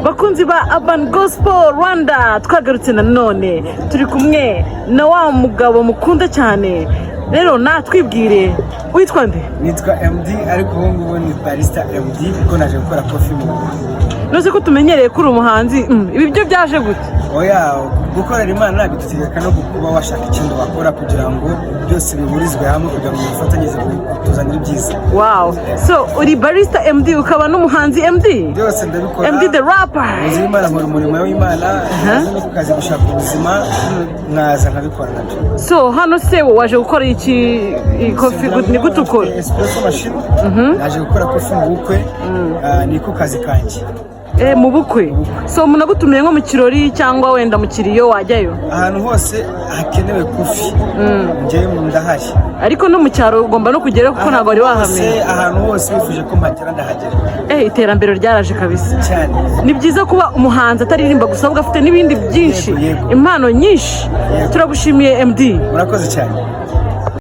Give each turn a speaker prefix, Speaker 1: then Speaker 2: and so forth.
Speaker 1: Bakunzi ba Urban Gospel Rwanda, twagarutse nanone, turi kumwe na wa mugabo mukunda cyane. Rero natwibwire, witwa nde?
Speaker 2: Nitwa MD, ariko ubu ngubu ni Barista MD kuko naje gukora coffee mu bukwe.
Speaker 1: Nuzi ko tumenyereye ko uri umuhanzi, ibi byo byaje gute?
Speaker 2: Oya, gukorera Imana bidutegeka no kuba washaka ikindi wakora kugira ngo byose bihurizwe hamwe, kugira ngo bifatanyirize kutuzanira ibyiza.
Speaker 1: Wow, so uri Barista MD ukaba n'umuhanzi MD?
Speaker 2: Byose ndabikora.
Speaker 1: MD the rapper.
Speaker 2: Umuzi w'Imana, nkora umurimo w'Imana, nkaza no ku kazi gushaka ubuzima, nkaza nkabikora nabyo.
Speaker 1: So hano se waje gukora iki? Iyi coffee ni gute ukora?
Speaker 2: Espresso machine, naje gukora coffee mu bukwe. Ah, niko kazi kanjye.
Speaker 1: Mu bukwe. So umuntu agutumiye nko mu kirori cyangwa wenda mu kiriyo, wajyayo?
Speaker 2: Ahantu hose hakenewe coffee, njyewe ndahari.
Speaker 1: Ariko no mu cyaro ugomba no kugerayo kuko ntabwo wari
Speaker 2: Ahantu hose,
Speaker 1: wahamenya.
Speaker 2: Ahantu hose wifuje ko mpagera, ndahagera.
Speaker 1: Iterambere ryaraje kabisa.
Speaker 2: Cyane.
Speaker 1: Ni byiza kuba umuhanzi ataririmba gusa, ahubwo afite n'ibindi byinshi.
Speaker 2: Yego, yego.
Speaker 1: Impano nyinshi.
Speaker 2: Yego.
Speaker 1: Turagushimiye, MD.
Speaker 2: Murakoze cyane.